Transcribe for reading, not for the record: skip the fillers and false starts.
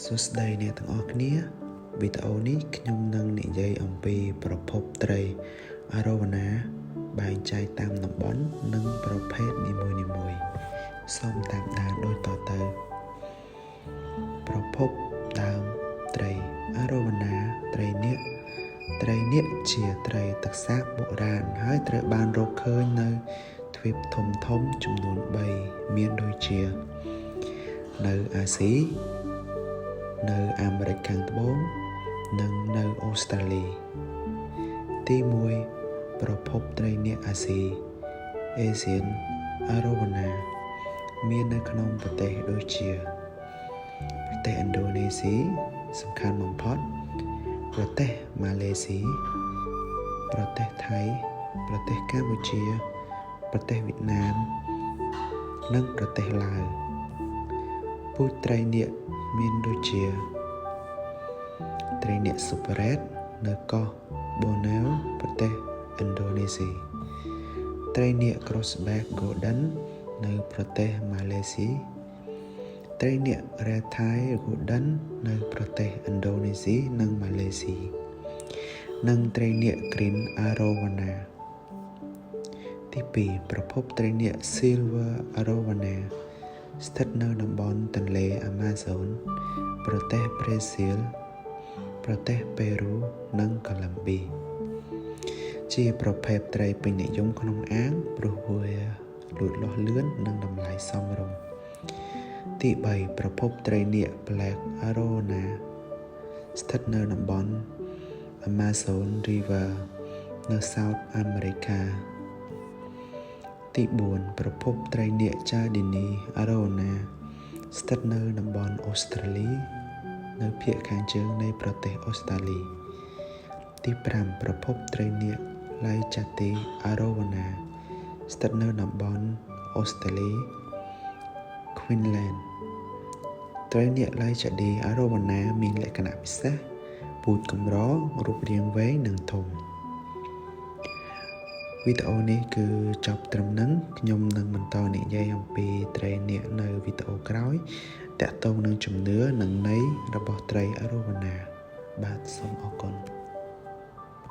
សួស្តីអ្នកទាំងអស់គ្នាវីដេអូនេះខ្ញុំនឹងនិយាយអំពីប្រភពត្រីអារ៉ូវ៉ាណាបែងចែកតាមតំបន់និងប្រភេទនីមួយៗសូមតាមដានដូចតទៅប្រភពដើមត្រីអារ៉ូវ៉ាណាត្រីនាគត្រីនាគជាត្រីទឹកសាបបុរាណហើយត្រូវបានរកឃើញនៅទ្វីបធំៗចំនួន3មានដូចជានៅអាស៊ីនៅអាមេរិកខាងត្បូងនិងនៅអូស្ត្រាលីទី1ប្រភពត្រីនាគអាស៊ី Asian Arowana មាននៅក្នុងប្រទេសដូចជាប្រទេសឥណ្ឌូនេស៊ីសំខាន់បំផុតប្រទេសម៉ាឡេស៊ីប្រទេសថៃប្រទេសកម្ពុជាប្រទេសវៀតណាមនិងប្រទេសឡាវពូជត្រីនាគមានដូចជាត្រីនាគ Super Red នៅកោះបូណែវប្រទេសឥណ្ឌូនេស៊ីត្រីនាគ Crossback Golden នៅប្រទេសម៉ាឡេស៊ីត្រីនាគ Red Thai Golden នៅប្រទេសឥណ្ឌូនេស៊ីនិងម៉ាឡេស៊ីនិងត្រីនាគ Green Arowana ទី2ប្រភពត្រីនាគ Silver Arowana ស្ថិតនៅតំបន់ទន្លេអាម៉ាហ្សូនប្រទេសប្រេស៊ីលប្រទេសប៉េរូនិងកូឡុំប៊ីជាប្រភេទត្រីពេញនិយមក្នុងអាងព្រោះវាលូតលាស់លឿននិងតម្លៃសមរម្យទី3ប្រភពត្រីនាគ Black Arowana ស្ថិតនៅតំបន់ Amazon River នៅ South America ទី4ប្រភពត្រីនាគ Jardini Arowana ស្ថិតនៅតំបន់អូស្ត្រាលីនៅភាគខាងជើងនៃប្រទេសអូស្ត្រាលីទី5ប្រភពត្រីនាគ Laicati Arowana ស្ថិតនៅតំបន់អូស្ត្រាលី Queensland ត្រីនាគ Laicati Arowana មានលក្ខណៈពិសេសពូជកម្ររូបរាងវែងនិងធំវីដេអូនេះគឺចប់ត្រឹមហ្នឹងខ្ញុំនឹងបន្តនិយាយអំពីត្រីនាគនៅវីដេអូក្រោយតាក់ទងនឹងជំនឿនិងន័យរបស់ត្រីអារ៉ូវ៉ាណាបាទសូមអរគុណ។